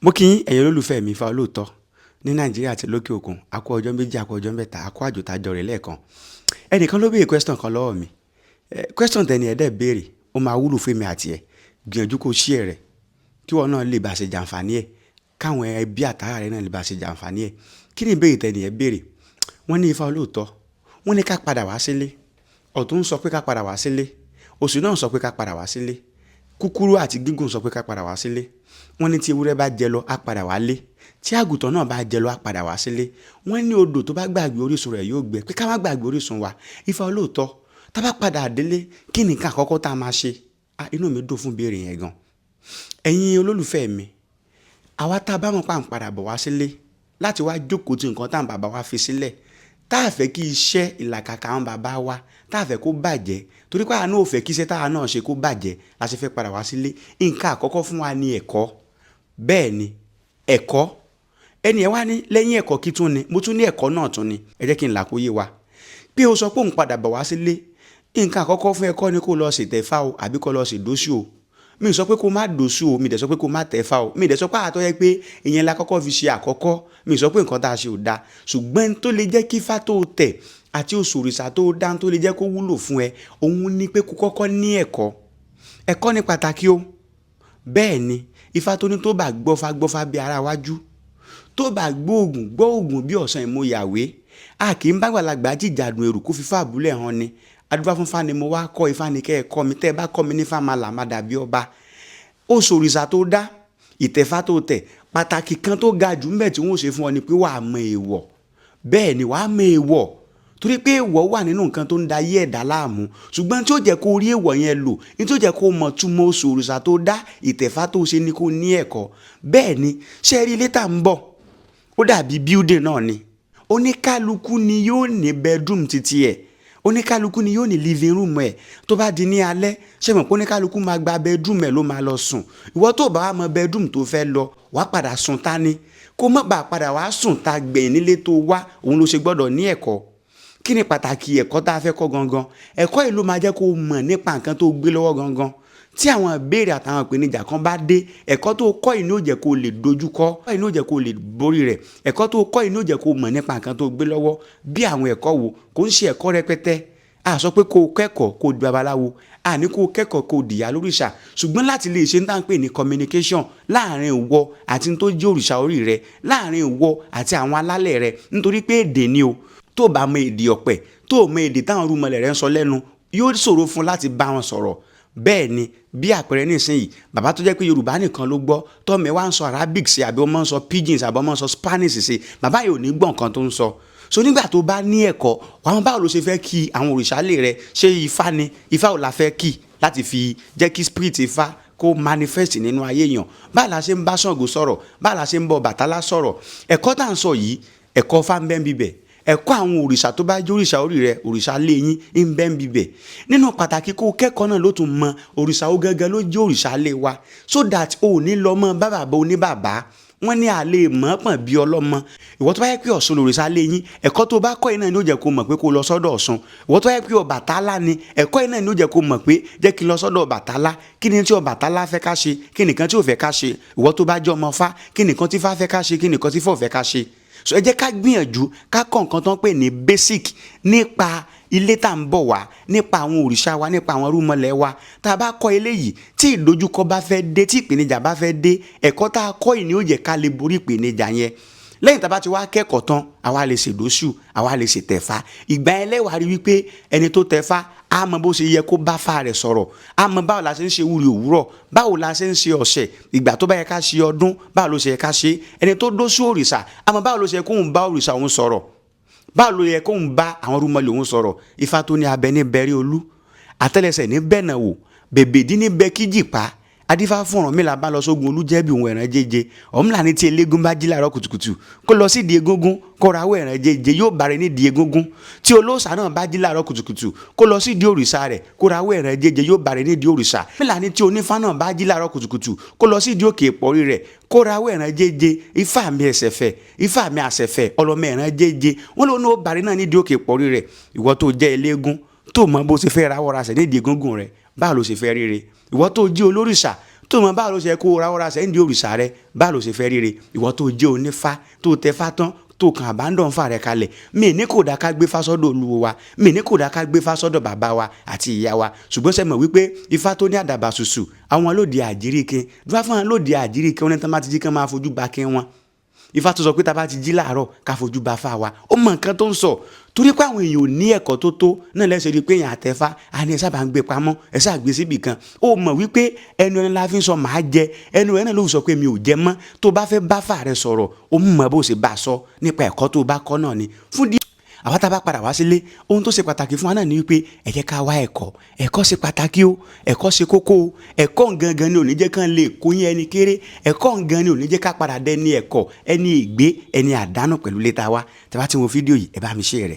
Mo kí yín, ẹ̀yin olólùfẹ́ mi Ifá Olóòótọ́ ní Nàìjíríà àti lókè òkun. A kú ọjọ́ 2, a kú ọjọ́ 3, a kú àjòtájọ rẹ̀ lẹ́ẹ̀kan. Ẹnìkan ló béèrè question kan lọ́wọ́ mi. Question tẹ́ni ẹ̀ dẹ̀ béèrè, ó máa wúlò fún èmi àti ẹ̀. Gbìyànjú kó share rẹ̀ kí ìwọ náà lè bá ṣe jàǹfàní ẹ̀, káwọn ẹbí àtàrà rẹ náà lè bá ṣe jàǹfàní ẹ̀. Kí ni ìbéèrè tẹ́ni ẹ̀ béèrè? Wọ́n ní Ifá Olóòótọ́, wọ́n ní ká padà wá sílé. Ọ̀tún sọ pé ká padà wá sílé, òsì náà sọ pé ká padà wá sílé, kúkúrú àti gígùn sọ pé ká padà wá sílé. Wọ́n ní tí ewúrẹ́ bá jẹ lọ, á padà wá lé. Tí àgùntàn náà bá jẹ lọ, á padà wá sílé. Wọ́n ní odò tó bá gbàgbé orísun rẹ̀ yóò gbẹ, pé ká má gbàgbé orísun wa. Ifá Olóòótọ́, tá bá padà délé, kí ni nǹkan àkọ́kọ́ tá a máa ṣe? Ah, inú mi dùn fún ìbéèrè yẹn gan. Ẹ̀yin olólùfẹ́ mi, àwa tá a bá mọ̀ pé à ń padà bọ̀ wá sílé láti wá jókòó tí nǹkan táwọn bàbá wa fi sílẹ̀, tá a fẹ́ kí iṣẹ́ ìlàkàkà àwọn bàbá wa, tá a fẹ́ kó bàjẹ́, torí pé àwa náà ò fẹ́ kí iṣẹ́ táwa náà ṣe kó bàjẹ́, la ṣe fẹ́ padà wá sílé. Nǹkan àkọ́kọ́ fún wa ni ẹ̀kọ́. Bẹ́ẹ̀ ni, ẹ̀kọ́. Ẹni ẹ wá ní lẹ́yìn ẹ̀kọ́ kí tún ni? Mo tún ní ẹ̀kọ́ náà tún ni. Ẹ jẹ́ kí n là kó yé wa. Pé o sọ pé òun padà bọ̀ wá sílé, nǹkan àkọ́kọ́ fún ẹ̀kọ́ ni kó lọ ṣètẹ̀fá o, àbí kó lọ ṣèdóṣù o. Mi ò sọ pé kó má dòṣù o, mi dẹ̀ sọ pé kó má tẹ̀fá o, mi dẹ̀ sọ pé àtọ́ yẹ pé ìyẹn la kọ́kọ́ fi ṣe àkọ́kọ́. Mi ò sọ pé nǹkan tá a ṣe ò da, ṣùgbọ́n tó lè jẹ́ kí ifá tó tẹ̀ àti oṣù òrìṣà tó dá tó lè jẹ́ kó wúlò fún ẹ, òun ni pé kó kọ́kọ́ ní ẹ̀kọ́. Ẹ̀kọ́ ní pàtàkì o. Bẹ́ẹ̀ ni, Ifá tó ní tó bá gbọ́fá gbọ́fá bí ara wájú, tó bá gbóògùn gbóògùn bí ọ̀sán ìmọ̀yàwé. A kì í bá àgbàlagbà jìjàdùn èrò kó fi fá àbúlẹ̀ hàn ni. Adúfá fúnfá ni mo wá kọ́, Ifá ni kẹ́ ẹ kọ́ mi. Tẹ́ ẹ bá kọ́ mi ní Ifá, máa là má dàbí ọba. Oṣù òrìṣà tó dá, ìtẹ̀fá tó tẹ̀, pàtàkì kan tó ga jù ńbẹ̀ tí wọ́n ó ṣe fún ọ ni pé wàá mọ èèwọ̀. Bẹ́ẹ̀ ni, wàá mọ èèwọ̀, torí pé èèwọ̀ wà nínú nǹkan tó ń da ayé ẹ̀dá láàmú. Ṣùgbọ́n tí ó jẹ́ kó rí èèwọ̀ yẹn lò, ní tí ó jẹ́ kó mọ̀ túmọ̀ oṣù òrìṣà tó dá, ìtẹ̀fá tó ṣe ni kó ní ẹ̀kọ́. Bẹ́ẹ̀ ni, ṣé rí ilé tá ń bọ̀, ó dàbí building náà ni. Oníkálukú ni yóò ní bedroom titi ẹ̀, oníkálukú ni yóò ní living room ẹ̀. Tó bá di ní alẹ́, ṣé mọ̀ pé oníkálukú máa gba bedroom ẹ̀ ló máa lọ sùn? Ìwọ tó bá wá mọ bedroom tó fẹ́ lọ, wàá padà sùn ta ni. Kó má bàa padà wá sùn ta gbẹ̀yìn nílé tó wá, òun ló ṣe gbọ́dọ̀ ní ẹ̀kọ́. Kí ni pàtàkì ẹ̀kọ́ tá a fẹ́ kọ́ gangan? Ẹ̀kọ́ yìí ló máa jẹ́ kó mọ̀ nípa nǹkan tó gbé lọ́wọ́ gangan. Tí àwọn ìbéèrè àtàwọn ìpèníjà kan bá dé, ẹ̀kọ́ tó kọ́ yìí ni ó jẹ́ kó lè dojúkọ, yìí ni ó jẹ́ kó lè borí rẹ̀. Ẹ̀kọ́ tó kọ́ yìí ni ó jẹ́ kó mọ̀ nípa nǹkan tó gbé lọ́wọ́. Bí àwọn ẹ̀kọ́ wo? Kò ń ṣe ẹ̀kọ́ rẹpẹtẹ. A sọ pé kó kẹ́kọ̀ọ́ kó di babaláwo, a ní kó kẹ́kọ̀ọ́ kó dìyà lóríṣà, ṣùgbọ́n láti lè ṣe ní tá ń pè ní communication láàrin ìwọ àti tó jẹ́ òrìṣà orí rẹ, láàrin ìwọ àti àwọn alálẹ̀ rẹ, nítorí pé èdè ni o. Tó bá mọ èdè ọ̀pẹ, tó mọ èdè táwọn rúmọlẹ̀ rẹ ń sọ lẹ́nu, yóò ṣòro fún láti bá wọn sọ̀rọ̀. Bẹ́ẹ̀ ni, bí àpẹẹrẹ nísìnyí, bàbá tó jẹ́ pé Yorùbá nìkan ló gbọ́, tọ́mọ ẹ wá ń sọ Arabic sí, àbí ọmọ ń sọ Pidgin, àbí ọmọ ń sọ Spanish sí, bàbá yìí ò ní gbọ́ nǹkan tó ń sọ. So nígbà tó bá ní ẹ̀kọ́, àwọn báwo ló ṣe fẹ́ kí àwọn òrìṣà lè rẹ? Ṣé Ifá ni? Ifá ò la fẹ́ kí láti fi jẹ́ kí spirit Ifá kó manifest nínú ayé èèyàn? Báwo la ṣe ń bá Ṣàngó sọ̀rọ̀? Báwo la ṣe ń bọ Ọbàtálá sọ̀rọ̀? Ẹ̀kọ́ tá à ń sọ yìí, ẹ̀kọ́ Ifá ń bẹ níbẹ̀, ẹ̀kọ́ àwọn òrìṣà tó bá jẹ́ òrìṣà orí rẹ, òrìṣà lé yín ń bẹ níbẹ̀. Nínú pàtàkì kó kẹ́kọ̀ọ́ náà ló tún mọ òrìṣà ó gángan ló jẹ́ òrìṣà lé wa, so that o ò ní lọ mọ́ bá bàbá oníbàbá. Wọ́n ní àlè mọ́pọ̀n bí ọlọ́mọ. Ìwọ tó bá yẹ pé Ọ̀ṣun lòrìṣà lé yín, ẹ̀kọ́ tó bá kọ́ yìí náà ni ó jẹ́ kó mọ̀ pé kó lọ sọ́dọ̀ Ọ̀ṣun. Ìwọ tó bá yẹ pé Ọbàtálá ni, ẹ̀kọ́ yìí náà ni ó jẹ́ kó mọ̀ pé jẹ́ kí n lọ sọ́dọ̀ Ọbàtálá. Kí ni tí Ọbàtálá fẹ́ ká ṣe? Kí nìkan tí ò fẹ́ ká ṣe? Ìwọ tó bá jẹ́ ọmọ Fá, kí nìkan tí Fá fẹ́ ká ṣe? Kí nìkan tí Fá ò fẹ́ ká ṣe? So ẹ jẹ́ ká gbìyànjú ká kọ́ nǹkan tó ń pè ní basic nípa ilé tá à ń bọ̀ wá, nípa àwọn òrìṣà wa, nípa àwọn rúmọlẹ̀ wa. Tá a bá kọ́ eléyìí, tí ìdojúkọ bá fẹ́ dé, tí ìpèníjà bá fẹ́ dé, ẹ̀kọ́ tá a kọ́ yìí ni ó jẹ́ ká lè borí ìpèníjà yẹn. Lẹ́yìn tá a bá ti wá kẹ́kọ̀ọ́ tán, àwa lè ṣèdóṣù, àwa lè ṣètẹ̀fá. Ìgbà yẹn lẹ́wàá rí wípé ẹni tó tẹ̀fá á mọ bó ṣe yẹ kó bá fá rẹ̀ sọ̀rọ̀, á mọ báwo la ṣe ń ṣe wúri òwúrọ̀, báwo la ṣe ń ṣe ọ̀sẹ̀, ìgbà tó bá yẹ ká ṣe ọdún, báwo ló ṣe yẹ ká ṣe. Ẹni tó dóṣù òrìṣà á mọ báwo ló ṣe yẹ kóun bá òrìṣà òun sọ̀rọ̀, báwo ló yẹ kóun bá àwọn rúmọlẹ̀ òun sọ̀rọ̀. Ifá tó ní abẹ ní bẹ̀rẹ̀ olú, àtẹ́lẹsẹ̀ ní bẹ̀nà wò, bèbèdí ní bẹ kíjìpá, adífá fún Ọ̀rúnmìlà bá lọ sógun olújẹ́bí òun ẹ̀ràn jẹ́jẹ́. Ọ̀rúnmìlà ní tí eléégún bá jí láàárọ̀ kùtùkùtù, kó lọ sídìí egúngún, kó rawọ́ ẹ̀ràn jẹ́jẹ́, yóò bá rẹ nídìí egúngún. Tí olóòṣà náà bá jí láàárọ̀ kùtùkùtù, kó lọ sídìí òrìṣà rẹ̀, kó rawọ́ ẹ̀ràn jẹ́jẹ́, yóò bá rẹ nídìí òrìṣà. Ọ̀rúnmìlà ní tí onífá náà bá jí láàárọ̀ kùtùkùtù, kó lọ sídìí òkè ìpọ́rí rẹ̀, kó rawọ́ ẹ̀ràn jẹ́jẹ́. Ifá mi ẹ̀sẹ̀fẹ̀, Ifá mi àṣẹ̀fẹ̀, ọlọ́mọ ẹ̀ràn jẹ́jẹ́, wọ́n lóun ó bá rẹ náà nídìí òkè ìpọ́rí rẹ̀. Ìwọ tó jẹ́ eléégún tó mọ bó ṣe fẹ́ rawọ́ rasẹ̀ nídìí egúngún rẹ̀, báwo ló ṣe fẹ́ ríre? Ìwọ tó jí olórìṣà Tó mọ báwo ló ṣe kó ráwọ́ra sẹ́ńdí òrìṣà rẹ, báwo ló ṣe fẹ́ ríre ìwọ tó jẹ́ onífá, tó tẹfá tán, tó kàn abandon fà rẹ kalẹ̀. Mi ní kò dá ká gbé fásọ́dọ̀ olúwo wa, mi ní kò dá ká gbé fásọ́dọ̀ bàbá wa àti ìyá wa, ṣùgbọ́n ṣe mọ̀ wípé ifá tó ní àdàbà ṣùṣù àwọn lòdì àjíríkin dúró fún àwọn lòdì àjíríkin wọn ní tán bá ti jí kán máa fojú ba kí wọn. Ifá tó sọ pé tá a bá ti jí láàárọ̀ ká fojú ba fá wa, ó mọ nǹkan tó ń sọ, torí pé àwọn èèyàn ò ní ẹ̀kọ́ tó tó náà lẹ́sẹ̀ rí i pé èèyàn àtẹ̀fá á ní ẹ sábà ń gbé pamọ́, ẹ sáà gbé síbì kan. Ó mọ̀ wípé ẹnu ẹni la fi ń sọ màá jẹ, ẹnu ẹni ló sọ pé mi ò jẹ mọ́. Tó bá fẹ́ bá fà rẹ sọ̀rọ̀, ó mọ̀ bó ṣe bá a sọ nípa ẹ̀kọ́ tó bá kọ́ náà ni. Fún díẹ̀ àwa tá a bá padà wá sílé, ohun tó ṣe pàtàkì fún wa náà ni wípé ẹ jẹ́ ká wá ẹ̀kọ́. Ẹ̀kọ́ ṣe pàtàkì o, ẹ̀kọ́ ṣe kókó o. Ẹ̀kọ́ gangan ni ò ní jẹ́ kán lè kó yín ẹni kéré. Ẹ̀kọ́ gangan ni ò ní jẹ́ ká padà dẹni ẹ̀kọ́, ẹni ìgbé, ẹni àdánù pẹ̀lú létà wa. Tẹ́ bá ti wo fídíò yìí, ẹ bá mi share rẹ̀.